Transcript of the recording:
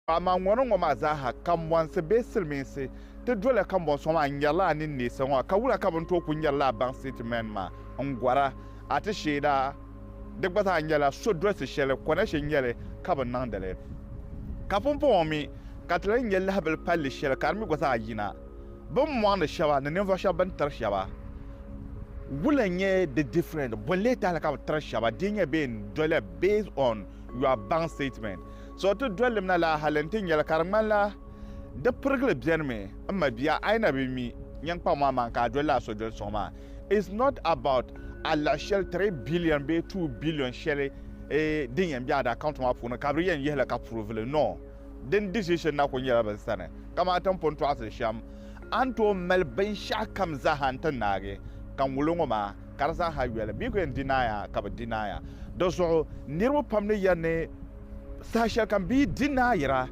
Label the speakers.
Speaker 1: Amaa ŋɔ ni ŋɔ maa zaaha, kambɔnsi bee silimiinsi ti dolila kambɔnsi ŋɔ maa n-nyɛrila a nini neesa ŋɔ, ka wula ka bɛ ni tooi kuli nyɛrila a bank statement maa n-gɔra a ti sheeda? Di gba zaa nyɛla so dolisi shɛli, connection n-nyɛ li ka bɛ niŋdi li. Ka pumpɔŋɔ mi ka ti lahi nya lahibali palli shɛli ka di mi gba zaa yina bɛ ni mɔŋdi shɛba ni ninvuɣ shɛba bɛ ni tiri shɛba. Wula n-nyɛ di different? Bɔ n-lee tahili ka bɛ tiri shɛba? Di nyɛ bɛ yɛn doliya based on your bank statement. So ti doli li na laa hali nti nyɛli ka di ŋmanila di pirigili benimi m ma bia a yi na bi mi nyaŋkpaŋ maa maa ka a doli lala sodoli sɔŋ maa. It's not about a liɣi shɛli 3 billion bee 2 billion shɛli din yɛn be a di account maa puuni ka bɛ yɛn yihi li ka prove li. No. Din decision na kuli nyɛla bɛ sani. Kamani ti ni pun tɔɣisi shɛm, a ni tooi mali binshɛɣu kam zaaha nti naagi ka ŋulo ŋɔ maa ka di zaaha yoli. Bɛ yi ku yɛn deny a ka bɛ deny a. Di zuɣu niriba pam ni yɛri ni saha shɛli kam bɛ yi deny-ra.